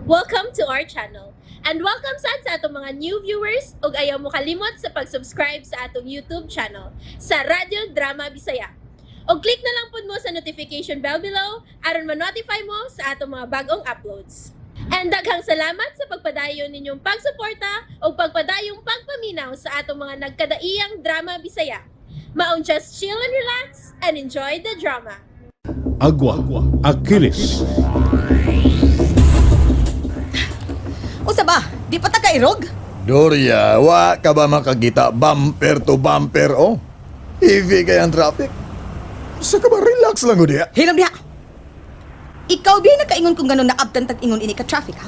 Welcome to our channel. And welcome sad sa atong mga new viewers ug ayaw mo kalimot sa pag-subscribe sa atong YouTube channel sa Radyo Drama Bisaya. Og click na lang pud mo sa notification bell below aron ma-notify mo sa atong mga bagong uploads. And daghang salamat sa pagpadayon ninyong pagsuporta ug pagpadayong pagpaminaw sa atong mga nagkadaiyang drama Bisaya. Maong just chill and relax and enjoy the drama. Agua, Achilles. Usa ba? Di pa ta kairog? Doria, wa ka ba makakita bumper to bumper, oh? Heavy kay ang traffic. Sa ka ba relax lang ko diya? Hilom diha. Ikaw biya nakaingon kung ganon naabtan tag ingon ini ka traffic ha?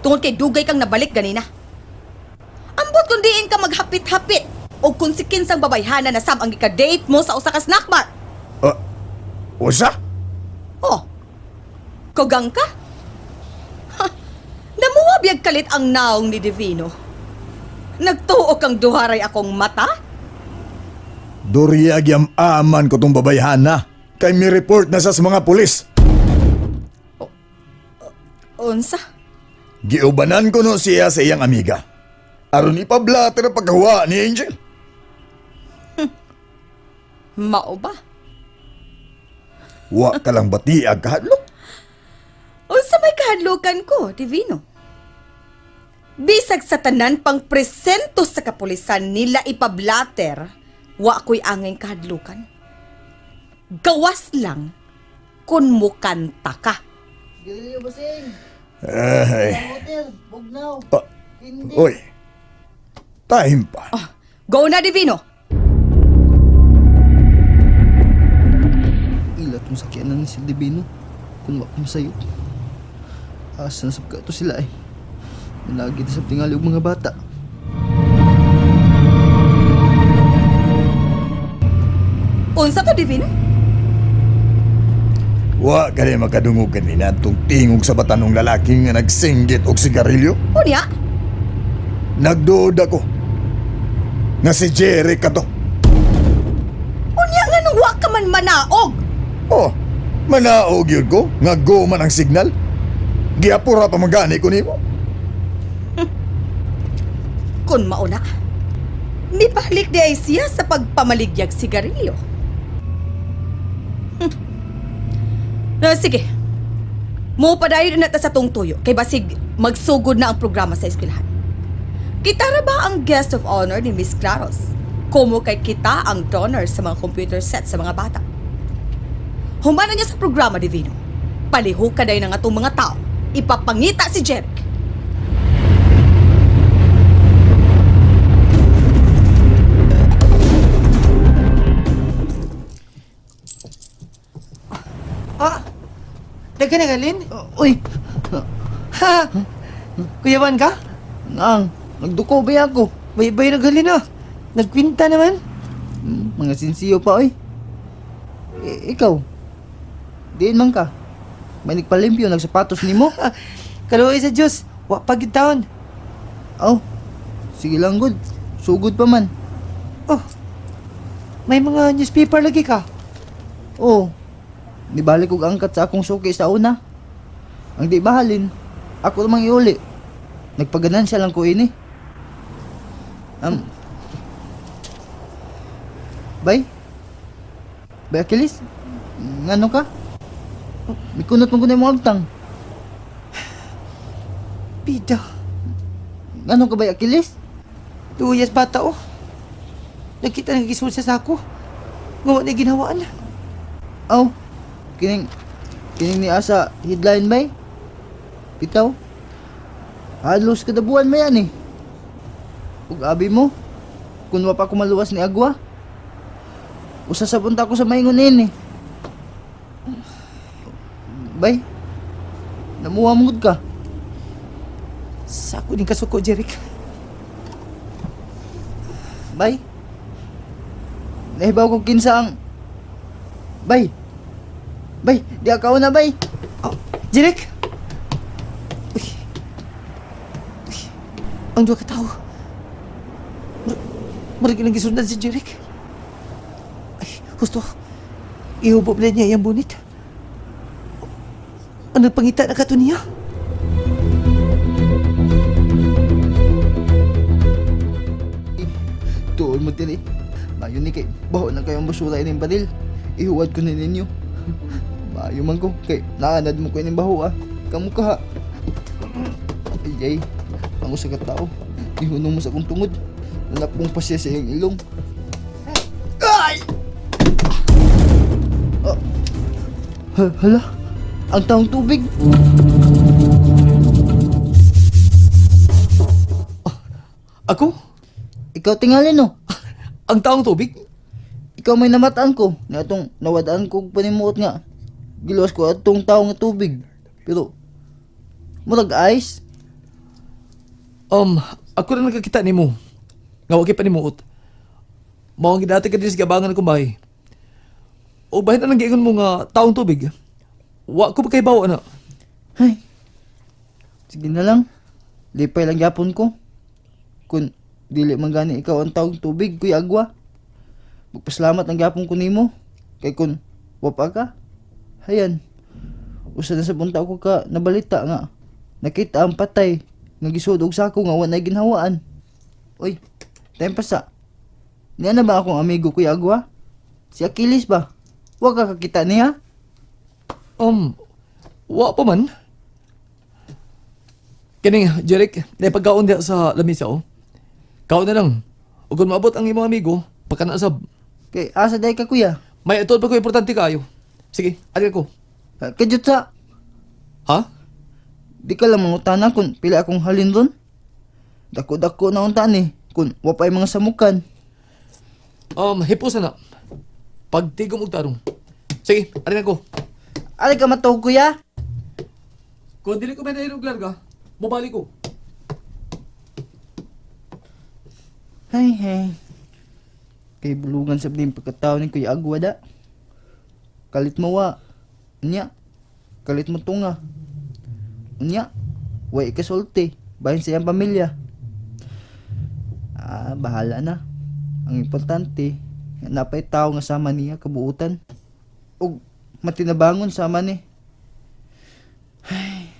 Tungod kay dugay kang nabalik ganina. Ambot kung diin ka maghapit-hapit o kung si kinsang babayhana na sab ang gika-date mo sa usa ka snack bar. Usa? Oh. Kogang ka? Ha, namuha biyag kalit ang naong ni Divino. Nagtuo kang duharay akong mata? Doria, gyam aman ko tong babayhana. Kay mi report na sa mga pulis. Unsa? Giubanan ko no siya sa iyang amiga. Aron ipablater ang pagkahuwa ni Angel. Mao ba? Wa ka lang batiag kahadlok. Unsa may kahadlukan ko, Divino? Bisag sa tanan pang presento sa kapulisan nila ipablater, wa ko'y angay kahadlukan. Gawas lang kung mukanta ka. Girilyo basing. Ay. Hotel, bugnaw. Ah, oy. Time pa. Go na, Divino! Ila tong sakyanan ni si Divino. Kung wa ko masayo. Asa na sab ka to sila eh. Lagi na sab tingali og mga bata. Unsa to, Divino? Wa ka rin makadungog kanina tong tingog sa batanong lalaki nga nagsinggit og sigarilyo. Unya? Nagduod ako. Nga si Jerry ka to. Unya nga nung wa ka man manaog! Oh, manaog yun ko. Nga go man ang signal. Giapura pa magani ko nimo. Kung mauna, nibalik di ay siya sa pagpamaligyag sigarilyo. Na, sige. Mo padayon na ta sa tong tuyo kay basig magsugod na ang programa sa eskwelahan. Kita ra ba ang guest of honor ni Miss Claros? Kumo kay kita ang donor sa mga computer set sa mga bata. Humana niya sa programa, Divino. Palihog ka dayon ang atong mga tao. Ipapangita si Jeric. Ah! Daghan na galin? Uy, Ha! Kuyawan ka? ang nagduko ba ako? Bay-bay na galin ah. Nagkwinta naman. Mga sinsiyo pa oy. Ikaw. Diin man ka. May nagpalimpyo nagsapatos nimo. Kaluoy sa Diyos. Wa pa gyud taon. Aw. Sige lang good. Sugod pa man. Oh. May mga newspaper lagi ka. Oo. Nibalik og angkat sa akong suki sa una. Ang di bahalin, ako namang iuli. Nagpaganansya lang ko ini. Bay? Bay Achilles? Ngano ka? Mikunot mo ko na imong agtang. Bida. Ngano ka bay Achilles? Luyas bata oh. Nagkita nagkisulsa sa ako. Ngawa na ginawaan. Aw, kining kining ni asa headline bay? Bitaw. Halos kada buwan may yan eh. Ug abi mo, kun wa pa ko maluwas ni agwa. Usa sa punta ko sa maingon nini. Bay, namuha mo gud ka. Sa ako din kasuko, Jeric. Bay, nahibaw ko kinsa ang... Bay, bay, di ako na bay. Oh, Jeric! Uy. Uy. Ang duha ka tao. Murag ilang gisundan si Jeric. Ay, husto. Ihubob na niya iyang bunit. Ano pangita na kato niya? mo diri. Mayo ni kay baho na kayong basura ining baril. Ihuwad ko ni ninyo. Mayo man ko kay naanad mo ko ining baho ah. Kamo ka ha. Ay ay, ang usa ka tao. Ihunong mo sa akong tungod. Nanapong pa siya sa iyang ilong. Ay! Ah. Hala, ang taong tubig. Ako? Ikaw tingali no. Ang taong tubig? Ikaw may namataan ko. Na atong nawadaan ko og panimuot nga. Giluwas ko atong tao nga tubig. Pero murag ice. Ako na nakakita nimo. Nga wa kay panimuot. Mao ang gidati ka diri sa gabangan akong bahay. O bahin na nang giingon mo nga taong tubig. Wa ko pa kay bawo ana. Ay. Sige na lang. Lipay lang gyapon ko. Kun dili man gani ikaw ang taong tubig, Kuya Agwa. Magpasalamat ang gyapon ko nimo. Kay kun wa pa ka. Hayan. Usa na sa punta ko ka nabalita nga. Nakita ang patay nga gisud og sako nga wa nay ginhawaan. Uy, time pa sa. Niya na ba akong amigo, Kuya Agwa? Si Achilles ba? Wa ka kakita niya? Wa pa man. Kining, Jeric, na pagkaon diha sa lamisa oh. Kaon na lang. Ug kung maabot ang imong amigo, pagkanasab. Kay asa day ka, kuya? May atuod pa ko importante kayo. Sige, ali ko. Ah, Kadyot sa. Ha? Di ka lang mangutana kung pila akong halin ron. Dako-dako na unta ni kung wapay mga samukan. Hipusa na. Pagtigom og tarong. Sige, ali na ko. Ari ka matawag, kuya? Kung dili ko may nahirog larga, mobalik ko. Hey, hey. Kay bulugan sa din pagkatao ni Kuya Agwa da. Kalit mo wa. Unya. Kalit mo tunga. Unya. Way ikasulti. Bahin sa iyang pamilya. Ah, bahala na. Ang importante, nga napay tao nga sama niya kabuutan. Ug matinabangon sama ni. Ay,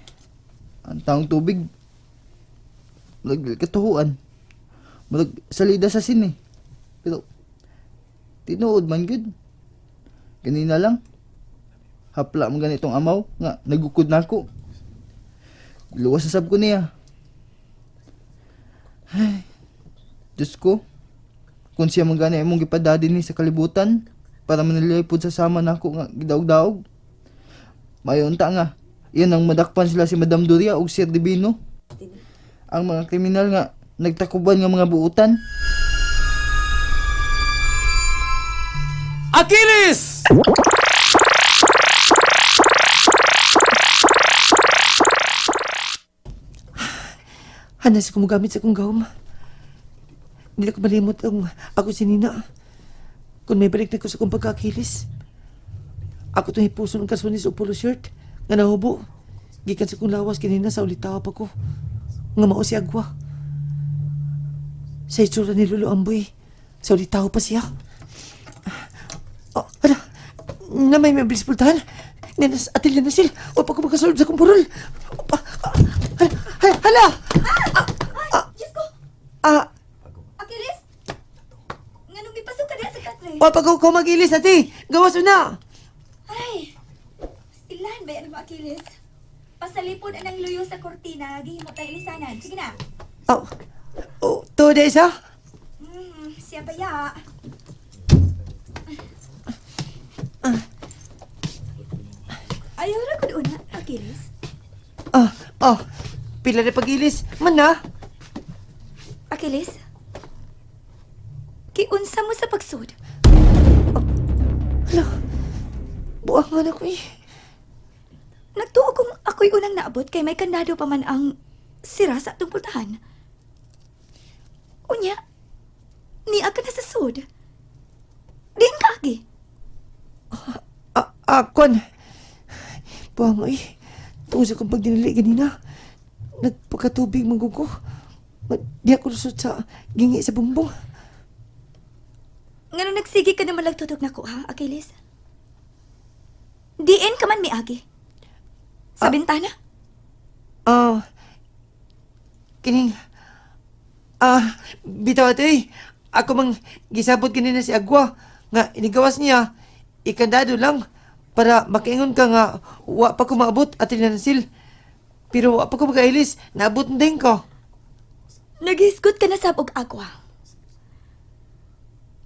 ang taong tubig. Murag katuhuan. Murag salida sa sine. Pero tinuod man gyud. Ganina lang. Hapla man ganitong amaw nga nagukod na ako. Luwas na sab ko niya. Ay, Diyos ko. Kung siya man gani imong gipadadi ni sa kalibutan para manilay pud sa sama nako nga gidaog-daog. Mayon ta nga. Iyan ang madakpan sila si Madam Doria ug Sir Divino. Ang mga kriminal nga nagtakuban nga mga buutan. Achilles! Hanas ko mogamit sa akong gawom. Hindi na ko malimot ang ako si Nina. Kung may balik na ko sa akong pagka-Achilles. Ako itong hipuso ng kasunis o polo shirt nga nahubo. Gikan sa akong lawas kanina sa ulitawa pa ko. Nga mao si Agwa. Sa itsura ni Lolo Amboy, sa ulitawa pa siya. Oh, ala, na may mabilis pultahan. Nenas atil na sil. O pag makasulod sa kumpurol. Opa, ah, hala, hala, hala. Ay, Diyos ko! Ah, Achilles! Nganong gipasok ka diha sa katre? o pag ko magilis ati. Gawas na. Ay! Silahan ba yan mo, Achilles? Pasalipon anang luyo sa kortina, gihimo tayo ilisanan. Sige na. Oh, oh, to isa. Siya ba ya? Ayaw ra ko una, Achilles. Ah, oh, pila na pagilis. Man na. Achilles? Kiunsa mo sa pagsud? Hala, buang nga na ko eh. Nagtuo kong ako'y unang naabot kay may kandado pa man ang sira sa atong pultahan. Unya, niya ka na sa sud. Diin ka agi. Ah, ah, kwan. Buang ay. Tungod sa kong pagdinali ganina. Nagpakatubig manggugo. Di ako lusot sa gingi sa bumbong. Ngano nagsige ka na malagtutok na ko, ha, Achilles? Diin ka man miagi. Sa Ah. bintana? Ah, kining, ah, bitaw ate. Ako mang gisabot ganina si Agwa nga inigawas niya ikandado lang para makaingon ka nga wa pa ko maabot at nasil. Pero wa pa ko makailis, naabot na din ko. Naghisgot ka na sab og agwa.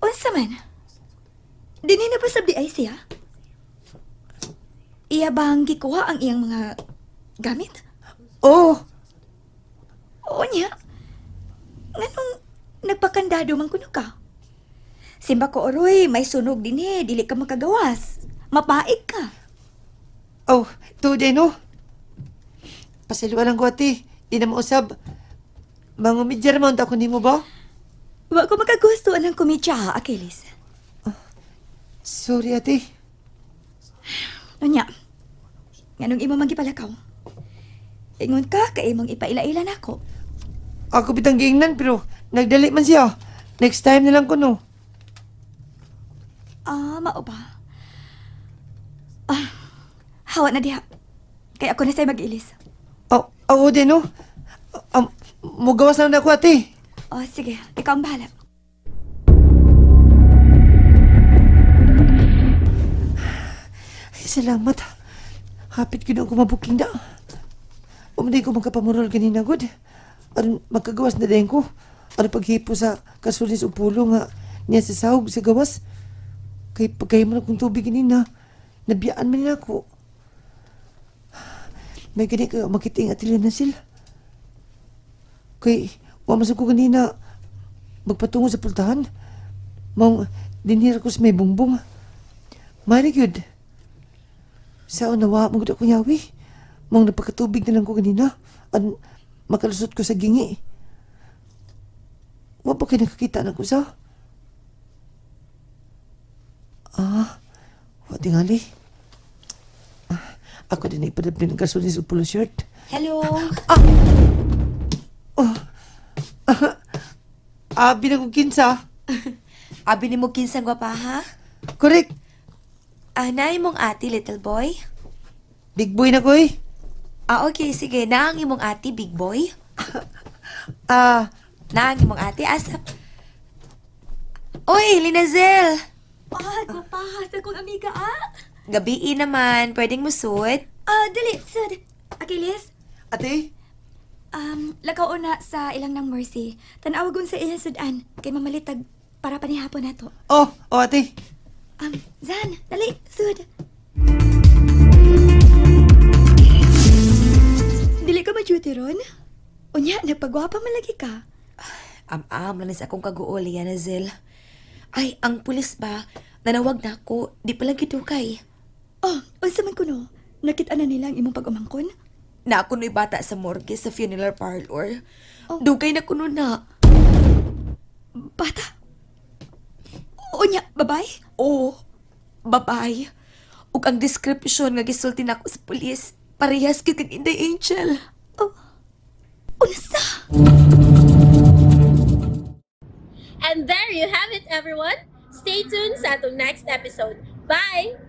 Unsa man? Dinhi na ba sa BIC siya? Iya bang gikuha ang iyang mga gamit? Oh, Oo niya. Nganong nagpakandado man kuno ka? Simba ko oroy, may sunog dinhi, dili ka makagawas. Mapaig ka. oh, tuod no. Pasayloa lang ko ate, di na mausab. Mangumidya man ako nimo ba? Wa ko makagusto anang komedya, ha, Achilles. Sorry ate. Unya, nganong imo magipalakaw? Ingon ka, kay imong ipaila-ila nako. Ako bitang giingnan pero nagdali man siya. Next time na lang ko no. Ah, mao ba? Ah, hawa na diha. Kay ako na sa'y mag-ilis. Oh, oo din no. Mugawas lang na ako ate. Oh, sige. Ikaw ang bahala. Ay, salamat. Hapit ko na ako mabuking na. Umunday ko magkapamurol ganina, good. Aron magkagawas na din ko. Aron paghipo sa kasulis o pulo nga niya sa sahog sa gawas. Kay pagkahimo na kong tubig ganina, nabiyaan man niya ako. May gani ka makiting atilya na sila. Kay, wamasag ko ganina magpatungo sa pultahan. Maong dinhira ko sa may bungbong. Mari good. Sa unawa, magod ako yawi. Mong napakatubig na lang ko ganina. An makalusot ko sa gingi. Wa pa kayo nakakita na ko sa? Ah, wa tingali. Ah, ako din ay padabli ng kasulis o polo shirt. Hello. Ah, binagong kinsa. Abi ni mo kinsang gwapa ha? Correct. Ah, mong ate, little boy? Big boy na ko eh. Ah, okay, sige. Naang imong ate, big boy? Ah, Naang imong ate, asap. Oy, Linazel! Ah, gwapa. Sa kong amiga, ah. Gabii naman, pwedeng musud. Ah, dali, sud. Achilles, ate. lakaw una sa ilang ng Mercy. Tanawagon sa iyang sudan. Kay mamalitag para panihapon na to. Oh, oh ate. Zan, dali, sud. Dili ka ma-duty ron? Unya, nagpagwapa man lagi ka. Am-am, lanis akong kaguol, Linazel. Ay, ang pulis ba? Nanawag na ako, di pala gidukay. Oh, unsa man kuno? Nakita na nila ang imong pag-umangkon? Na ako no'y bata sa morgue sa funeral parlor. Oh. Dugay na kuno na. Bata? Unya, babay? Oo, babay. Ug ang description nga gisulti nako sa pulis, parehas gyud kag Inday Angel. Oh, unsa? And there you have it, everyone. Stay tuned sa atong next episode. Bye!